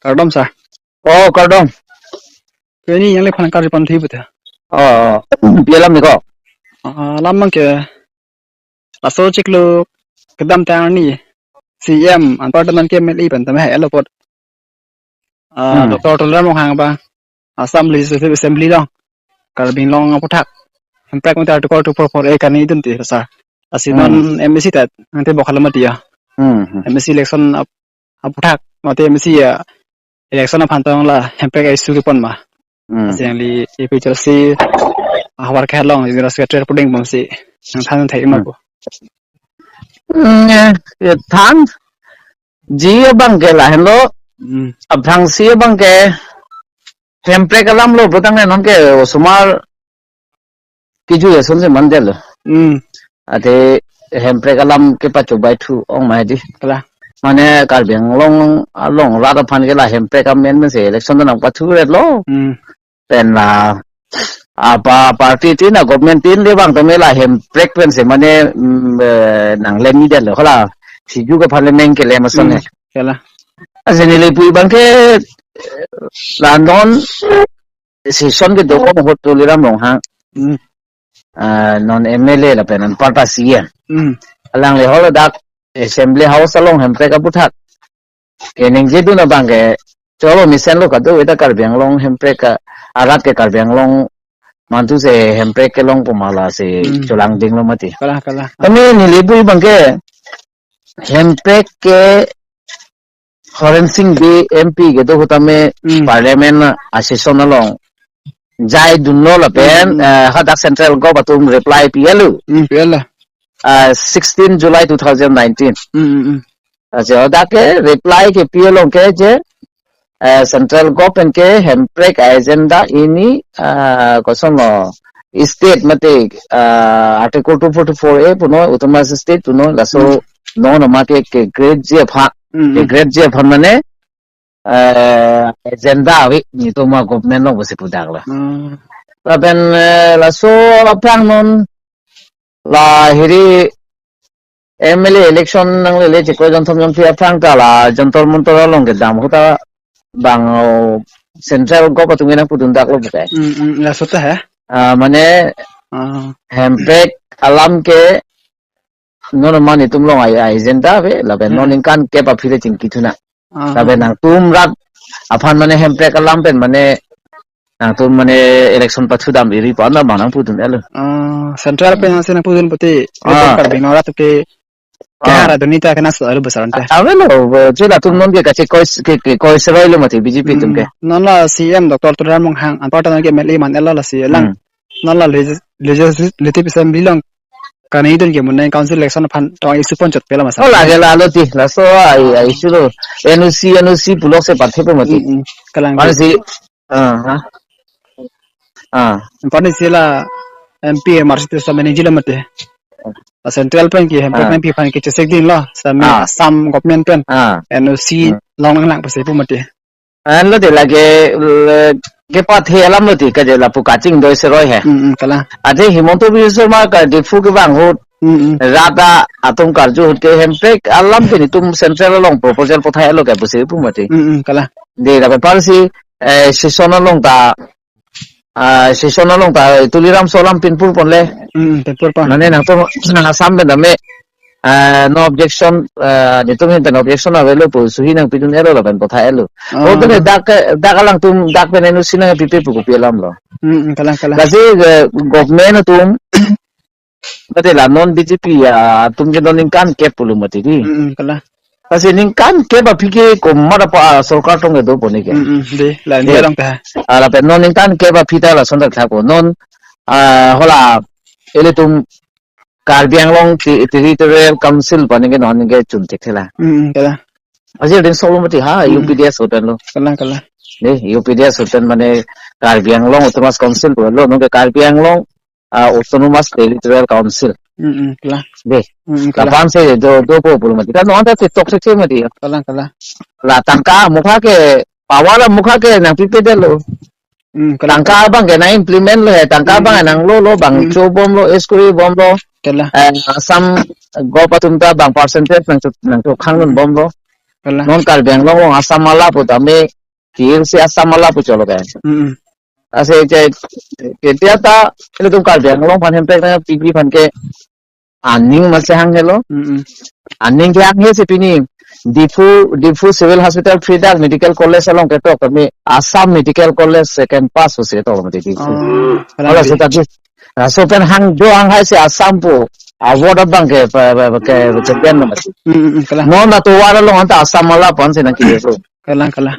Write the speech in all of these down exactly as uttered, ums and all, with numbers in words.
Kardom sir. Oh, kardom. Ke ini yang le phan kari pon thi bete. Oh, pi alam ni ko? Ah, alam abang ke laso chiklo kedamtang arni C M anparta non ke M L A pen tame helo apot. Ah, Hmm. Doctor Tuliram Ronghang abang Assam Legislative Assembly along Karbi Anglong aphuthak hemprek mate Article two four four A kaningje dunte sir. Lasi Hmm. non M A C ta nangtebok halo mati ya. Hmm, hmm. M A C election ap-, aphuthak mate M A C ya election aphan tong la hemprek issue kepon ma. Hmm. Lasi alangli A P H L C ahavar ke along General Secretary puding bomsi nangthan thai ma Hmm. ko. Hmm, eh, eh, thanji abang ke lahenlo. Hmm. Aphrangsi abang ke hemprek alam lo putang ne non ke osomar kiju ya sonse mandel lo. Hmm. Athe hemprek alam ke pachobai thu ong ma di. Kalang. Mane Karbi Anglong along rat aphan ke la hemprek amen men se election nangpathu ret lo. Hmm. Pen la apa party tin a government tin le bang tame la hemprek pensi mane, mm, eh, nanglemji det lo hala. Siju ke parliament ke lem ason Hmm. he. Kalang. Lasi neli pu abang ke, eh, la non session kedo ko mo Tuliram Ronghang. Hmm. Ah, non M L A lapen anparta C M. Hmm. Alangli holo dak Assembly House along hemprek aphuthak keningje dun abang ke cholo mesen lo kado ita Karbi Anglong hemprek ke arat ke Karbi Anglong mantu se hemprek kelong pu ma lasi Hmm. cholangding lo mati. Kalang, kalang. Tame neli pu abang ke hemprek ke Horen Sing Bey M P kedo ahut tame Hmm. parliament a session along jai dunlo lapen, Hmm, hmm. eh, hadak central govt atum reply pi-et lo. Hmm, pi-et lo. Ah, sixteen July two thousand nineteen. Hmm, hmm, hmm. Ajo dak ke reply kepi along ke je, eh, central govt ke hemprek agenda ini, ah, kosonlo state mate, ah, Article two forty-four A punon, autonomous state punon, laso Hmm. non ama ke, ke grade ji aphan, Hmm, ke hmm. grade ji aphan mane, eh, agenda ave netum a government along pusi pu dak lo. Hmm. Lapen, eh, laso aphrang non la hiri M L A election nanglele chiklo jonthom jonphli aphrang ta la Jantar Mantar along kedam ahut ta bang, oh, central govt atum ke nangpudun dak lo bukai. Hmm, hmm, laso ta he? Ah, mane Ah. hemprek alam ke non ama netum along ai, ai agenda ave lapen non Hmm. ningkan kep aphi le chingki thu nang. Ah. Lapen nangtum rat aphan mane hemprek alam pen mane nangtum mane election pathudam iri pu an abang nangpudun-et lo. Ah, central pen nangsi nangpudun pute, Ah. Karbi Anglong arat ke Ah. kehar adoni ta kena so aru besar ante. Ave lo, bo, je latum non ke kachekoi, ke, kekoi seroi lo mati B J P atum ke. Hmm, non la C M Doctor Tuliram Ronghang anparta non ke M L A man-et lo lasi lang. Hmm. Non la legis-, legislative assembly along kaningje dun ke mo non council election aphan tong issue pon chot pela masa. Oh, lake la lo ti, laso ai, ai issue lo. N O C, N O C puloksi pathepo mati. Hmm, hmm. Kalang. Mane si, ah, ha. Ah. Anparta si la M P M R C Tisso ningje lo mati. La central pen ke hemprek Ah. nangpi aphan ke chesik ding lo. Sami Ah. Assam government pen Ah. N O C Hmm. long nanglang pusi pu mati. An lo de lake, le, kepathe alam lo ti kaje lapu kachingdoi seroi he. Hmm, hmm, kalang. Athe Himanta Biswa Sarma ka Diphu kevang ahut Hmm, hmm. rat atum karju ahut ke hemprek alam ke netum central along proposal pathai-et lo ke pusi pu mati. Hmm, hmm, kalang. De lapen apar si, eh, session along ta, ah, session along ta Tuliram aso alam pinpur ponle. Hmm, hmm, pinpur pon. Mane nangtum nang Assam pen tame, ah, no objection, ah, netum ahin pen objection ave lo pu suhi nangpidun-et lo lapen pathai-et lo. Ah. Oh, tame dak, dak alangtum dak pen N O C nangpipe pu kopi alam lo. Hmm, hmm, kalang, kalang. Lasi, eh, government atum, mate la non B J P atum ke non ningkan kep pulo mati di. Hmm, hmm, kalang. Lasi ningkan kep aphi ke komat apa, ah, sorkar tong kedo pon ke. Hmm, hmm, de, la De. ni along ta. Ah, lapen non ningkan kep aphi ta lason ta thakpo. Non, ah, hala, ilitum Karbi Anglong Te-, Territorial Council pu ningke non ningke chun thekthela. Hmm, hmm, kalang. Ajir ding solo mati ha, Hmm. U P D S hotel lo. Kalang, kalang. De, U P D S hotel mane Karbi Anglong Autonomous Council pu lo, nonke Karbi Anglong, ah, Autonomous Territorial Council. Hmm, hmm, kalang. De. Hmm, hmm, kalang. Lapan si do, dopo pulo mati. Kan non ta si tok si mati. Kalang, kalang. La tangka mukha ke, power mukha ke nangpipe det lo. Hmm, kalang. Tangka abang ke nang-implement lo he, tangka Hmm. abang nanglo lo, bang Hmm. cho bom lo, eskuri bom lo. Kalang. Eh, Assam govt atum ta bang percentage nangcho, nangchokhang dun Hmm. bom lo. Kalang. Non Karbi Anglong along Assam alap pu tame, T L C Assam alap pu cholo ke. Mm-mm. Ase je, ketia ta, ilitum Karbi Anglong aphan Hemprek nangpipi aphan ke aning masi hang helo. Mm-mm. Aning ke hang he si pini Diphu, Diphu Civil Hospital free dak medical college along ketok tame Assam Medical College second pass pusi ketok mati Diphu. Oh, kalang. Ola si tadi. Laso pen hang jo hang hai si Assam pu award abang ke, pa, pa, pa, ke, ke pen na mati. Mm-mm, kalang. Non atovar along anta Assam alap aphan si nangkiri so. Kalang, kalang.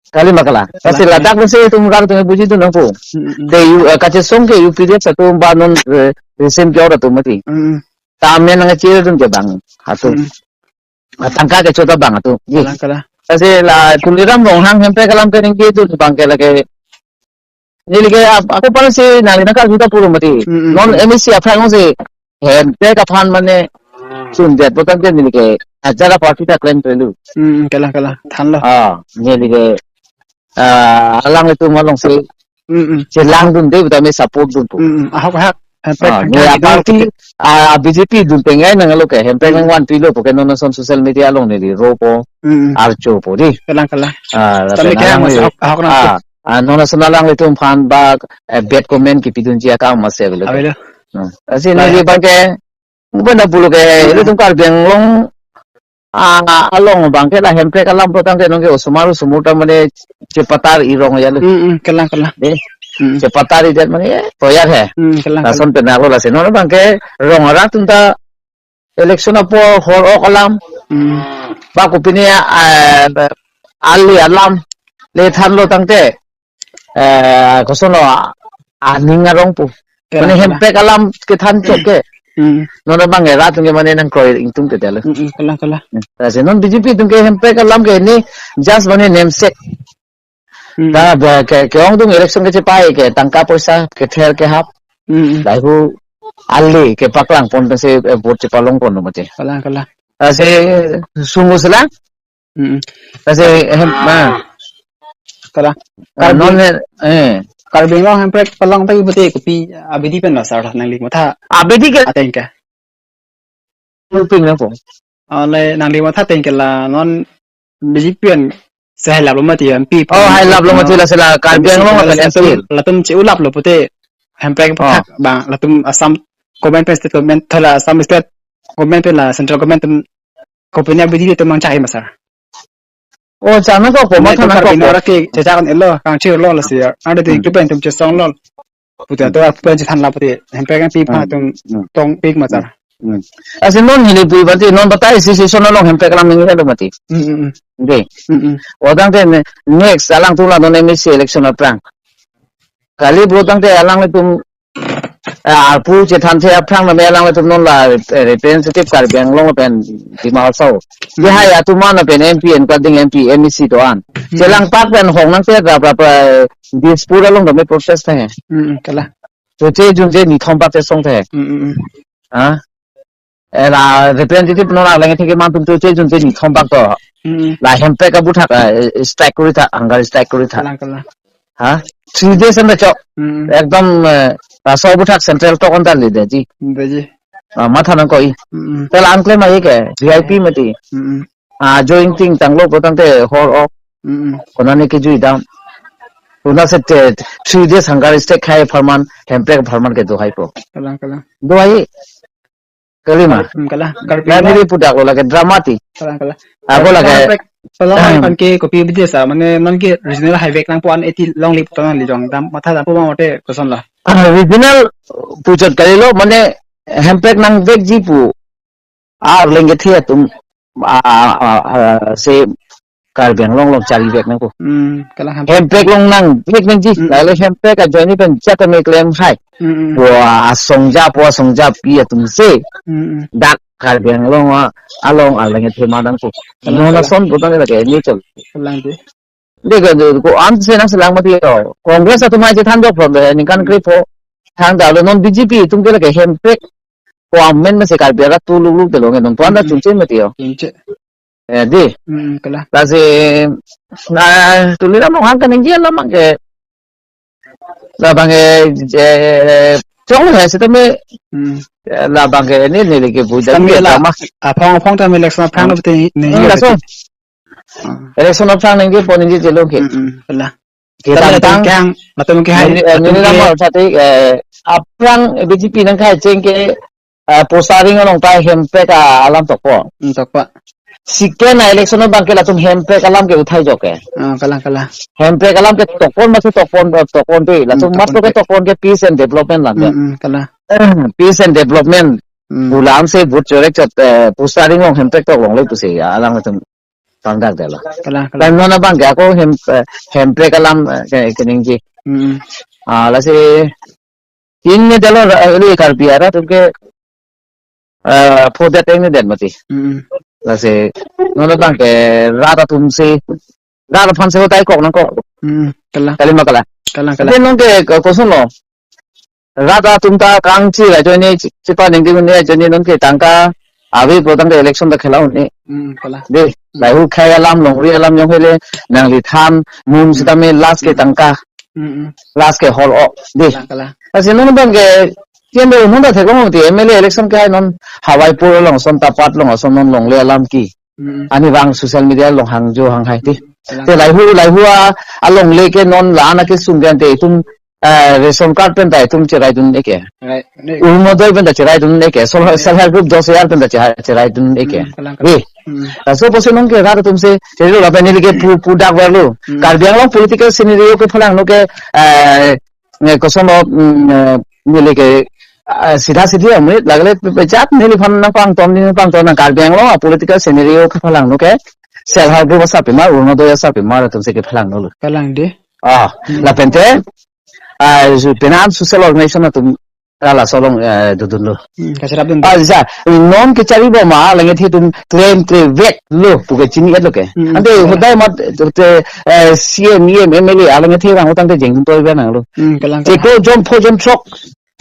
Kali ma kalang. Kalang, kalang. Lasi ladak masi itum rang tumi bujidun nangpo. Mm-mm. Te U, eh, kachesong ke U P D F atum ba non, eh, recent ke ora atum mati. Mm-mm. Tame nangchiridun ke bang atum. Mm. Atangka kecho ta bang atum. Ye. Kalang, kalang. Lasi la Tuliram Ronghang Hemprek alam ke ningkidun abang ke lake. Neli ke ap-, ako pala si nangli nangkarju ta pulo mati. Mm-mm. Non M A C aphrang si Hemprek aphan mane sundet pu tangte neli ke ajara party ta klem pelu. Mm-mm, kalang, kalang. Thanlo. Ah, neli ke, ah, alanglitum along si Mm-mm. chelangdunde pu tame support dunpo. Mm-mm. Ahok, ahok. Hemprek Ah, hang ne hang aparty, ah, B J P dun pengai nanglo ke Hemprek Mm. nangvanpilo pu ke non ason social media along neli ropo Mm-mm. archopo di. Kalang, kalang. Ah, Tame lapen kehang alangli, ahok, ahok nang ah, ah, non ason alanglitum aphan ba, eh, bad comment kipidunji akam masi avelo. Avelo. Hmm. Lasi Lah, neli abang ke, mungkin dah pulo ke, Hmm. ilitum Karbi Anglong, ah, along abang ke la Hemprek alam pu tangte non ke osomar osomar ta mane chepatar irong ya lo. Hmm, hmm, kalang, kalang. Eh, Hmm. chepatar idet mane, eh, toyar he. Hmm, kalang, kalang. Lason penang lo lasi. Non abang ke rong arat atum ta election apor hor ok alam. Hmm. Ba kopine, ah, ali alam le thanlo tangte, eh, koson lo, aning arong pu. Kalang, Mane kalang. Hemprek alam kethan chok ke. Hmm. Non abang ke rat atum ke mane nangkroi ingtungte detlo. Hmm, hmm, kalang, kalang. Lasi non B J P atum ke Hemprek alam ke ni just mane namesake. Hmm. Ta ba ke, ke-ongdung election kechepai ke tangka poisa kether kehap. Hmm. Lahai hu ali kepaklang pon pensi, eh, vote chepalong pon mati. Kalang, kalang. Lasi sungguh sela. Hmm. Lasi hem, ma. Kalang. Ah, Karbi non, eh. Karbi Anglong Hemprek palong ta pute kopi abidi pen lo sar nangli matha. Abidi ke ateng ke. Pulping na po. Ah, le nangli matha ateng ke la non B J P an si hailap lo mati M P. Oh, hailap lo mati la sela Karbi Anglong lapen latum, M C. Latum che-ulap lo pute Hemprek Oh. pathak bang latum Assam government pen state government thala Assam state government pen la central government atum kopine abidi atum mang chai ma sar. Oh, chana ko ko Mane matha tu na ko Karbi ko. Nora ke chechak an elo kangchir lo lasi. Ada di Hmm. tu pen atum chesong lo. Pute Hmm. atum pen chethan la pute Hemprek nangpipi aphan Hmm. atum Hmm. tongpik ma sar. Hmm. Lasi non hini pui bati non batai si si sono along Hemprek alam ningje lo mati. Hmm, hmm, hmm. Oke. Hmm, hmm. Odang te ne-, next alangtum la non M A C election aphrang. Kali bro tangte alanglitum, ah, arpu chethanthe aphrang name alanglitum non la, eh, representative Karbi Anglong pen Dima Hasao. Hmm. Ye hai atum an pen M P including M P, M A C do-an. Hmm. Chelang pak pen hong nangte rap rap, eh, Dispur along tame protest the. Hmm, hmm, kalang. Choche junche nithom pak chesong the. Hmm, hmm, hmm. Ha? Eh, la representative non alang theke man atum choche junche nithom pak to. Hmm. La Hemprek aputhak, eh, strike kori tha, hunger strike kori tha. Kalang, kalang. Ha? Three days anta chok. Hmm. Ekdom, eh, laso aputhak central tok anta le detji. Detji. Ah, matha nangkok-i. Hmm. Tel angklem ahi ke, V I P mati. Hmm. Ah, join ting tanglo pu tangte hor ok. Hmm. Konane kejui dam. Konat si te, three days hunger strike khai apharman, Hemprek apharman kedo hai po. Kalang, kalang. Do hai. Kali ma. Hmm, kalang. Karbi Anglong. Neli pudak lo lake drama ti. Kalang, kalang. Ako Karbi lake. Anglong Hemprek palong aphan ke kopi abidi sa, mane non ke regional highway nangpo an eti longle putan nangli jong dam matha dampo ma mate koson la. Ah, regional puchot kalilo, mane Hemprek nangvekji pu arleng kethe atum, ah, ah, ah, ah, si Karbi Anglong along charivek nangpo. Hmm, kalang Hemprek. Hemprek along nangvek nangji. Hmm. Lale Hemprek ajoine pen chat me klem hai. Hmm, hmm. Pu asongja, pu asongjapi atum si. Hmm, hmm. Dak Karbi Anglong a-, along arleng kethe ma nangpo. Kalang, non kalang. Ason putan lake ni chol. Kalang de. Dek ko an si nangselang mati to. Congress atum ai chethan jok from the ningkan Hmm. krepho. Thangta lo non B J P atum ke lake Hemprek ko amen masi Karbi arat tu luk luk te lo nge non puan ta Hmm. chunche mati yo. Chunche. Eh, di. Hmm, kalang. Lasi, na, Tuliram Ronghang kaningje alam abang ke. Labang ke, eh, chong he sitame. Hmm. Labang ke ni, neli ke puja Tame ke la, tama. Aphong, aphong tame election aphrang Hmm. lo te ni, Hmm, ni laso. Ah. Election aphrang ningje pon ningje chelo ke. Mm, mm, kalang. Ke Tapi latum tangtang kehang, latum kehang, neli, eh, latum neli ke lamar tadi, eh, aphrang B J P nangkehang cheng ke, eh, postaring along ta hemprek alam tokpo. Hmm, tokpo. Second election abang ke latum hemprek alam ke uthai jok ke. Ah, kalang, kalang. Hemprek alam ke tokpon masi tokpon, eh, tokpon pe. Latum Hmm, mat tokpon ke pe. Tokpon ke peace and development lam ya. Hmm, hmm, kalang. Peace and development. Hmm. Bulam se vote chorek chot, eh, postaring along hemprek tok longle pusi ya, alam latum pangdak dalo. Kalang, kalang. Lapen non abang ke ako hem, eh, hemprek alam, eh, ke, keningje. Hmm. Ah, lasi ingne dalo, eh, ili Karbi arat atum ke, eh, phodet ingne det mati. Hmm. Lasi non abang ke rat atum si, rat aphan si uthai kok nangkok. Hmm, kalang. Kalima kalang. Kalang, kalang. Lapen non ke, ke koson lo. Rat atum ta kangchir ajoine, chi-, chipa ningding un-e ajoine non ke tangka ave pu tangka election ta khela un-e. Hmm, kalang. De, Hmm. Lahei khei alam, longri alam jong hele, nangli than mum Hmm. sitame last ke Hmm. tangka. Hmm, hmm. Last ke hol o. De. Kalang, kalang. Lasi non abang ke, tien do non ta theklong ti M L A election ke hai non Hawaipur along ason, Tapat along ason non longle alam ke. Hmm. Arnivang social media along hangjo hanghai ti. Kalang. Te lahei, lahei a, alongle ke non la-an akesung ke ante itum, eh, ration card pen ta itum cherai dun-e ke. Right. Ne. Orunodoi pen ta cherai dun-e ke. Sol-, Yeah. Self help group dos hajar pen ta cherai, cherai dun-e ke. Hmm, kalang, kalang. Eh. Hmm. Laso pusi non ke rat atum si, chelo lapen neli ke pu, pu dak verlo. Hmm. Karbi Anglong political scenario ke phalangno ke, eh, eh, koson lo, mm, eh, neli ke, eh, sidha sidhi amrit lagle pe, pejat neliphan nangpangton, neli pangton nang Karbi Anglong a political scenario ke phalangno ke. Self help group asarpimar, Orunodoi asarpimar atum si ke phalangno lo. Kalang de. Ah, Hmm. lapen te, ah, ju penan social organization atum, ah, laso along, eh, dodunlo. Hmm, kacherap dun. Ah, ja, non kechari bom ma, langit hitum claim, claim vek lo, pu ke chini-et lo ke. Hmm, Ante kalang. Hodai mat, te, eh, C M, E M, M L A, alang the rang utang te jengdun toi bia nanglo. Hmm, kalang, kalang. Cheko jon pho jon throk,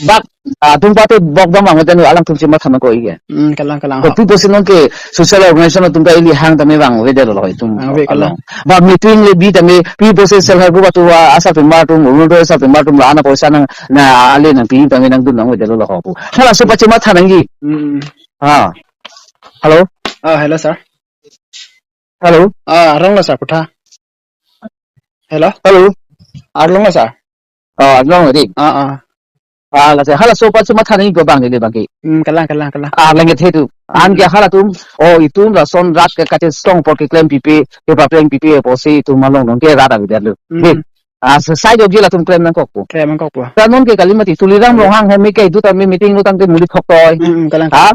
bak, ah, atum pate bok dam ang ten alangtum chima than ko iya. Hmm, kalang, kalang. Kopi pusi non ke social organization atum ta ili hang tame vangve det lo itum. Vangve, kalang. Along. Ba meeting le bi tame pi pusi self help group atum, ah, asarpimar atum, Orunodoi asarpimar atum la-an apoisa nang, na ale nangpi tame nangdun nangve det lo ho pu. Halaso pachima than nangji. Hmm. Ah. Hello? Ah, hello, sir. Hello? Ah, arong lo, sir, putha. Hello? Hello? Arlong lo, sir. Ah, arlong lo, di. Ah, ah. Ah, lasi halaso pachima than nangji ko bang neli bang ke. Hmm, kalang, kalang, kalang. Ah, langit hitu. Hmm. Anke halatum, oh, itum lason rat ke kachesong apor ke claim pipe, ke papleng pipe, pusi itum along non ke rat abidat lo. Hmm. Di. Ah, sa-, sai jokji latum claim nangkokpo. Claim nangkokpo. Ta non ke kali mati, Tuliram Ronghang hem ke itum ta me meeting lo tangte muli thok toi. Hmm, hmm, kalang. Ha?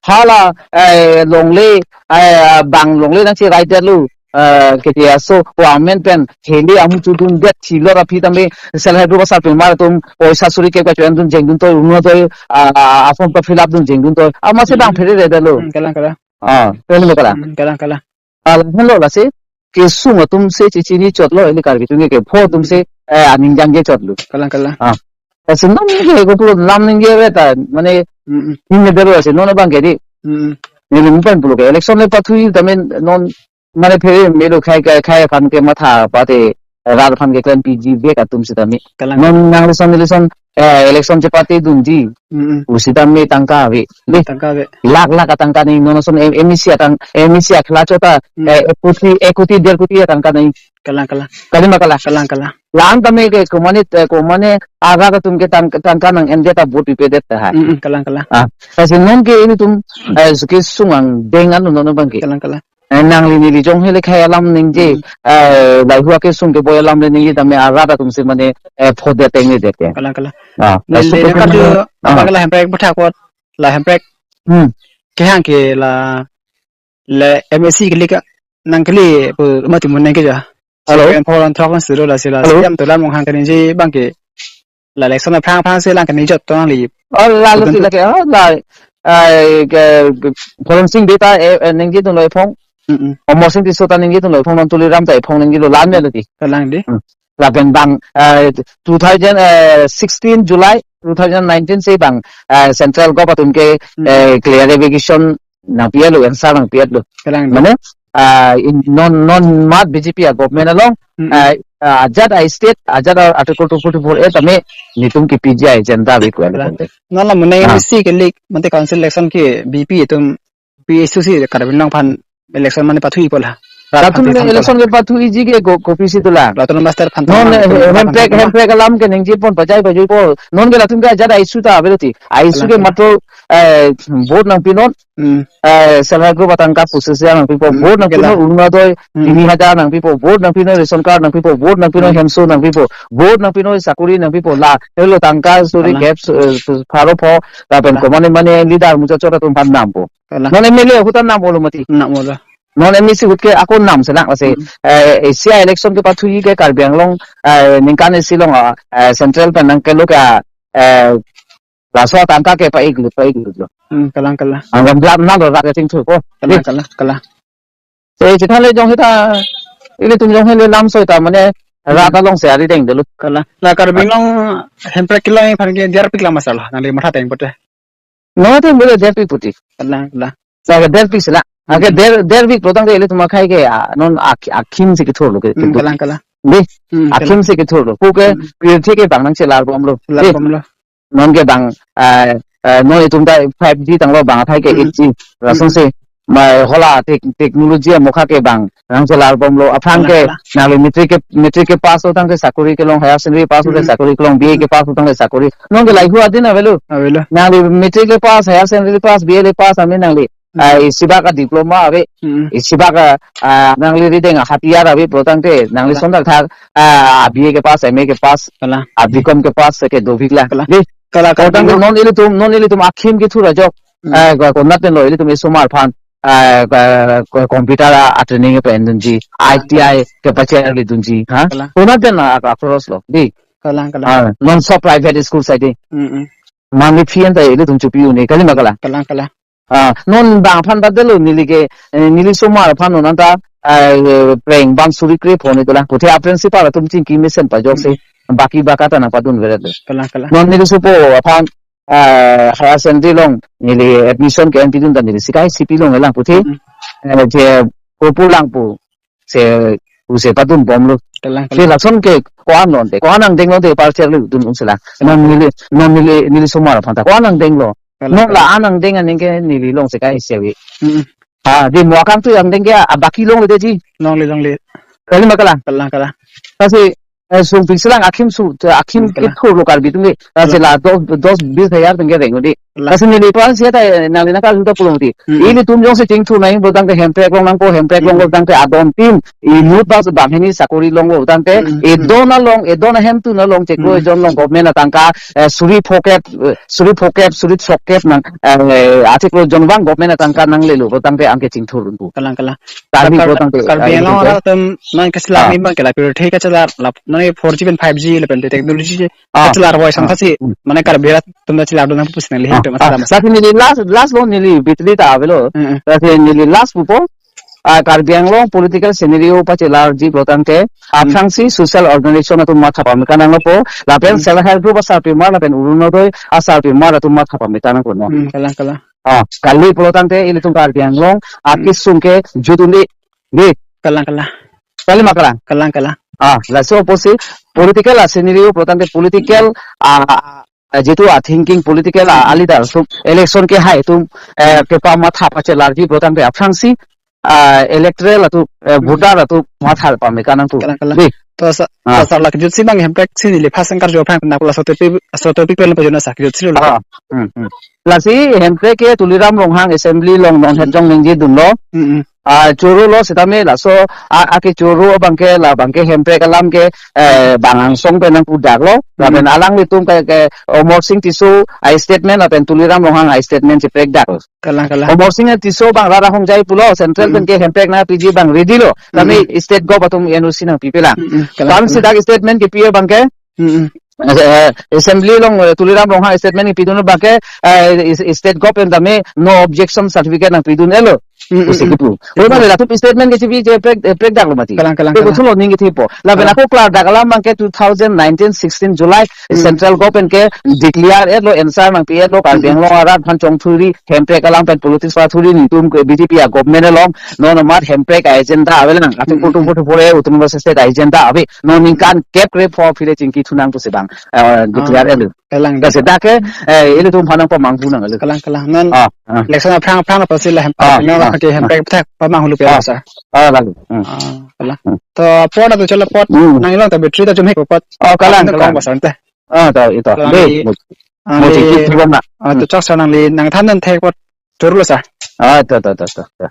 Hala, eh, longle, eh, bang longle nangcherai det lo. Eh, ketiya so, government pen, heli amu chudun det thilor aphi tame, self help group asarpimar atum, poisa suri ke kachoyan dun jengdun toi, Orunodoi, ah, ah, form ta fill up dun jengdun toi. Ama si bang Hmm. phere re det lo. Hmm, kalang, kalang. Ah, phere lo kalang. Hmm, kalang, kalang. Ah, lahenlo lasi, kesung atum si chechini chotlo, ili Karbi atum ke pho atum si, Hmm. eh, aning jangje chotlo. Kalang, kalang. Ah. Lasi non ke kopilo lam ningje ave ta, mane, Hmm, hmm. ningje det lo lasi, non abang ke di. Hmm, hmm. Neli mupan pulo ke, election le pathui tame non, mane phere melo khei, khei, khei aphan ke matha pate, rat aphan ke claim piji vek atum sitame. Kalang. Non nang election, election, eh, election chepate dunji. Hmm, hmm. Pusitame tangka ave. Tangka ave. Lakh lakh atangka nangji, non ason M-, M A C atang, M A C akhela chot ta, Hmm. eh, ek koti, ek koti, der koti atangka nangji. Kalang, kalang. Kalima kalang. Kalang, kalang. La-an tame ke komane, eh, komane arat atum ke tang-, tangka nang-en det ta vote pipe det tahai. Hmm, hmm, kalang, kalang. Ah, lasi non ke ilitum, eh, kesung angdeng anu non abang ke. Kalang, kalang. Eh, nangli neli jong hele khei alam ningje, Hmm. eh, lahei akesung keboi alam le ningje tame arat atum si mane, eh, phodet tengne det ke. Kalang, kalang. Ah, neli laso le phodet kadu, ah. Abang la hemprek butha kot, la hemprek Hmm. kehang ke la, le M A C kali ka, nang kali pu mati mun nang ke ja. Hello? Seven four one throk nang siro lasi la, Hello? C M Tuliram Ronghang kaningje bang ke, la election aphrang aphrang si lang kaningje jot tong li. Oh, la lo Open si to la ke, oh, la, ai, ke, Forum Sing Bey ta, eh, eh, ningje dun lo ephong. Mm-mm. Amarsing Tisso ta ningje dun lo ephong, non Tuliram ta ephong ningje lo, la-an me lo di. Kalang di. Hmm. Lapen bang, eh, two thousand, eh, sixteen July two thousand nineteen si bang, eh, Central Govt atum ke, Hmm. eh, clarification nangpi-et lo, answer nangpi-et lo. Kalang di. Mane, ah, in non, non mat B J P a government along, Hmm. ah, ah, ajat a state, ajat a Article two forty-four A tame, netum ke P G I agenda bi kuan Kalang. Konte. Non la mane Ah. M A C ke lik, mate council election ke B P atum P S U si Karbi Anglong aphan election mane pathuipo la. Latum election kepathu iji ke ko-, kopisi dolang. Latum master phan non, eh, hemprek, hemprek alam ke ningje pon pajai pajai po. Non ke latum ke ajat issue ta avelo ti. Issue ke matro, eh, vote nangpinon. Hmm. Eh, self help group atangka pusi isi nangpipo. Hmm. Vote nangpinon Orunodoi, hmm, tini hajar nangpipo. Vote nangpinon ration card nangpipo. Vote nangpinon, hmm, hemso nangpipo. Vote nangpinon sakori nangpipo. La, helo tangka suri gap, eh, pharo pho. Lapen komane mane leader muchot chot atum aphan nampo. Non M L A ahut an nampo lo mati. Nampo lo. Non M A C ahut ke ako namselang lasi. Hmm. Eh, A C I election kepathu iji ke Karbi Anglong, eh, ningkan isi along, eh, central pen nangkelo ke, eh, laso atangka ke pa-ik lut, pa-ik lut lo. Hmm, kalang, kalang. Anggam lam nalo rak ting thu ko. Kalang, kalang, kalang. Se chithan le jong hita, ilitum jong hele lam soi ta mane, hmm, rat along se ari deng dulu. Kalang. La Karbi Anglong hemprek kelong aphan ke diar pik lama salo. Nangli matha teng pote. No, ate bole derpi puti. Kalang, kalang. Sa ke derpi sila. Ake, hmm, der, derpi protang ke ilitum akhei ke, ah, non ak-, akhim si kethur lo ke, hmm, kedo. Kalang, kalang. Di, hmm, akhim, kalang, si kethur lo. Pu ke, hmm, pirthe ke bang nangchelar bomlo. Chelar, di, bomlo. Non ke bang, eh, eh, non itum ta five G tanglo bang athai ke, hmm, eight G. Lason, hmm, si, ma hola tek-, technology amokha ke bang nangchelar bomlo. Aphrang, kalang, ke, kalang, nangli matric ke, matric ke pass lo tangte sakori kelong, higher secondary pass lo tangte, hmm, sakori kelong, B A, hmm, ke pass lo tangte sakori. Non ke, hmm, lahai hu adin avelo. Avelo. Nangli matric le pass, higher secondary pass, B A le pass, ami nangli. Hmm. Ah, isibak a diploma ave. Hmm. Isibak a, ah, nangli rideng a hatiar ave protang te, nangli, kalang, son dak thak, ah, B A ke pass, M A ke pass, kalang, ah, B Com ke pass, ke dovik la. Kalang. Di. Kalang, kalang. Protang te non ilitum, non ilitum akhim kethur ajok. Hmm. Ah, ko-, konat pen lo ilitum isomar aphan, ah, ko-, ko-, computer a, a training ke pen dunji, kalang, I T I, kalang, ke pacher le dunji, ha? Kalang. Konat pen a, a, a cross lo. Di. Kalang, kalang. Ah, non so private school sai di. Hmm, hmm. Monthly fee anta ilitum chepi un-e, kali ma kalang? Kalang, kalang. Ah, non bang aphan ta delo neli ke, eh, neli somar aphan non anta, eh, preng bang suri kre phone dolang. Puthe a principal atum chingki mesen pajok si, hmm, baki baka ta nangpadun veret lo. Kalang, kalang. Non neli sopo aphan, eh, higher secondary along neli admission ke-en pidun ta neli sikai sipi long elang puthe, hmm, eh, je kopu lang pu se, use padun bomlo. Kalang, kalang. Se lason ke ko-an lonte, ko-an angdeng lonte parcher le dun un sila. Kalang. Non neli, non neli, neli somar aphan ta ko-an angdeng lo. Kalang, non, kalang, la-an angdeng aning ke neli long sikai isi ave. Mm-mm. Ha, di mo akangtui angdeng ke abaki longle de ji. Longle, longle. Kali ma kalang? Kalang, kalang. Lasi, eh, sungpik selang akhim su, akhim, hmm, kalang, kethur lo Karbi atum ke. Lasi, kalang, la dos, dos bis hajar tengke reng udi. Kalang. Lasi neli pan sia ta, eh, nangli nangkal sudah pulang di. Hmm. Ilitum jongsi chingthur nangji pulotangte hemprek long nangpo, hemprek long, hmm, pulotangte adon tin inut bas banghini sakori longlo pulotangte, hmm, hmm, edon along, edon ahem tun along chiklo, hmm, ejon along government atangka, eh, suri phokep, eh, suri phokep, suri sokep nang, eh, achiklo jonvang government atangka nanglelo pulotangte anke chingthur unpo. Kalang, kalang. Karbi, Kar-, pulotangte, Karbi, eh, Anglong, eh, arat atum non kachelar, ah, ni bang ke la pirthe kachelar, la non four G pen five G lapen technology, ah, kachelar voice, ah, angkasi, hmm, mane Karbi arat atum ta chelar dun nangpo pusi nangli, ah, hem pen, ah, masa, masa. Lasi neli last, last lo neli bitli ta avelo. Hmm, hmm. Lasi neli last pupo, ah, Karbi Anglong political scenario pachelarji pulotangte, hmm, aphrangsi social organization atum matha pame kanang nangpo, lapen, hmm, self help group asarpimar, lapen Orunodoi asarpimar atum matha pame kanang nangpo no. Hmm, kalang, kalang. Ah, kali pulotangte ilitum Karbi Anglong, hmm, akesung ke jut un-e. Di. Kalang, kalang. Kali ma kalang? Kalang, kalang. Ah, laso apotsi political a scenario pulotangte political, hmm, ah, ah, jitu a thinking political a, hmm, a leader atum election kehai atum, eh, hmm, kepamatha pachelarji pulotangte aphrangsi, ah, electoral atum, eh, hmm, voter atum matha pame kanang nangpo. Kalang, kalang. Di. To sa, ah, to sar la kejut si bang hemprek si neli phas angkar jo aphrang na pula sotopi, sotopi pen pajona sa kejut si lo. Ah, hmm, hmm. Lasi hemprek ke Tuliram Ronghang assembly along non, hmm, het jong ningje dunlo. Hmm, hmm. Ah, choro lo sitame laso, ah, ake choro abang ke labang ke hemprek alam ke, eh, hmm, bang angsong pen nangpudaklo. Hmm. Lapen alanglitum ke, ke Amarsing Tisso a statement lapen Tuliram Ronghang a statement cheprekdaklo. Kalang, kalang. Amarsing Tisso bang rat ahongjai pulo, central, mm-mm, pen ke hemprek nangpiji bang ready lo. Tame, mm-mm, state gov atum N O C nangpipelang. Mm-mm. Kalang, kalang. Bang si dak statement kepi abang ke, mm-mm, eh, assembly along, eh, Tuliram Ronghang statement kepidun abang ke, eh, is-, state gov pen tame no objection certificate nangpidun-elo. Mm-mm. Pusi kipu. Kipu. Oi, mane latum statement kechipi je prek, eh, prekdaklo mati. Kalang, kalang, kalang. Kuthulo ning kethipo. Lapen, kalang, ako klardak alam abang ke two thousand nineteen sixteen July, mm, central government ke declare-etlo, answer nangpi-etlo, Karbi, mm-mm, Anglong arat aphan chongthuri, hemprek alam pen politics pathuri nelitum ke B J P a government along, non amat hemprek a agenda avelang, atum, mm-mm, kutum kutum pore autonomous state a agenda ave, non ningkan kep kre pho phile chingki thunang pusi bang, eh, ah, declare-etlo. Kalang. Lasi dak ke, eh, ilitum aphan nangpamanghu nanglo. Kalang, kalang. Non, ah, ah, election aphrang aphrang apotsi la hem, ah, non, ah, Okay, hem pack thak pa mang hulu pe, ah, sir. Ah, lagi. Hmm. Ah, kalang. Hmm. To apot atu chalo apot. Hmm. Nangli along ta battery ta chomhek apot. Oh, kalang, kalang, kalang. Sir, te. Ah, to ito. Kalang. Dei, li, mo-, ah, mo-, li, chiki, chiki na. Ah, to, hmm, chok sir, nangli nangthan nangthek apot chorolo sir. Ah, to, to, to, to, to.